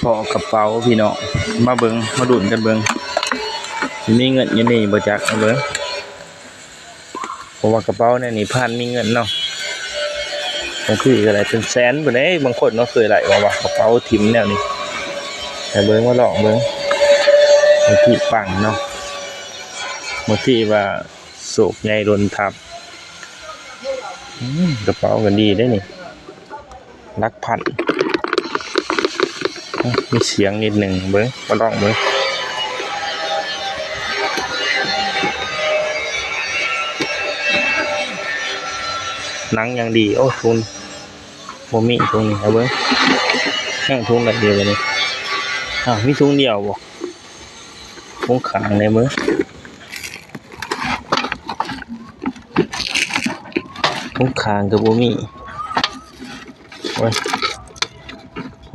ພໍ້ກະເປົາພີ່ນ້ອງ ມາເບິ່ງ ມາລຸ້ນກັນເບິ່ງ ຊິມີເງິນຢູ່ນີ້ບໍ່ຈັກ ມາເບິ່ງ ເພາະວ່າກະເປົາແນວນີ້ພານມີເງິນເນາະ ບາງທີກະໄດ້ເປັນແສນພຸ້ນເດ້ ບາງຄົນເນາະ ເຄີຍໄດ້ບໍ່ວ່າກະເປົາຖິ້ມແນວນີ້ ມາເບິ່ງ ມາລອງເບິ່ງ ບາງທີປັງເນາະ ບາງທີວ່າ ໂຊກໃຫຍ່ດົນທັບ ອືມ ກະເປົາກະດີເດ້ນີ້ ຫຼັກພັນ ອືມ ມີສຽງນິດໜຶ່ງ ເບິ່ງ ມາລອງເບິ່ງ ໜັງຢ່າງດີ ໂອ້ ທຸງ ບໍ່ມີ ທຸງນີ້ ເອົາເບິ່ງ ຍັງທຸງໃດຢູ່ບາດນີ້ ອ້າວ ມີທຸງດຽວບໍ່? ທຸງຂ້າງແດ່ເບິ່ງ ທຸງຂ້າງກະບໍ່ມີ ໂອ້ຍ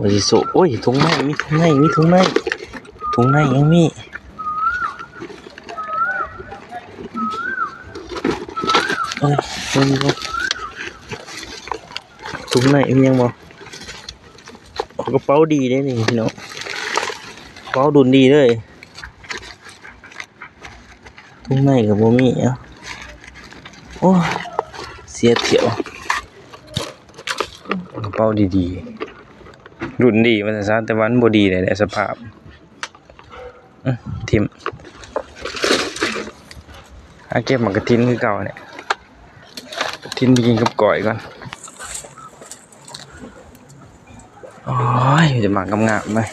ວ່າຊິໂຊະ ໂອ້ຍ ທຸງໃນ ມີທຸງໃນ ມີທຸງໃນ ທຸງໃນຍັງມີ ໂອ້ຍ ເບິ່ງ ເບິ່ງ ທຸງໃນມີຫຍັງບໍ່? ໂອ້ ກະເປົາດີເດ້ນີ້ພີ່ນ້ອງ ກະເປົາດຸນດີເລີຍ ທຸງໃນກະບໍ່ມີ ເອົ້າ ໂອ້ຍ ເສຍຖ້ຽວ ກະເປົາດີໆ ດຸນດີວ່າຊັ້ນຊະ ແຕ່ວ່າມັນບໍ່ດີແຫຼະ ສະພາບ ອືມ ຖິ້ມ ຫາເກັບໝາກກະທິນຄືເກົ່າແຫຼະ ກະທິນໄປກິນກັບກ້ອຍກ່ອນ ໂອ້ຍ ມີແຕ່ໝາກງາມໆເວີຍ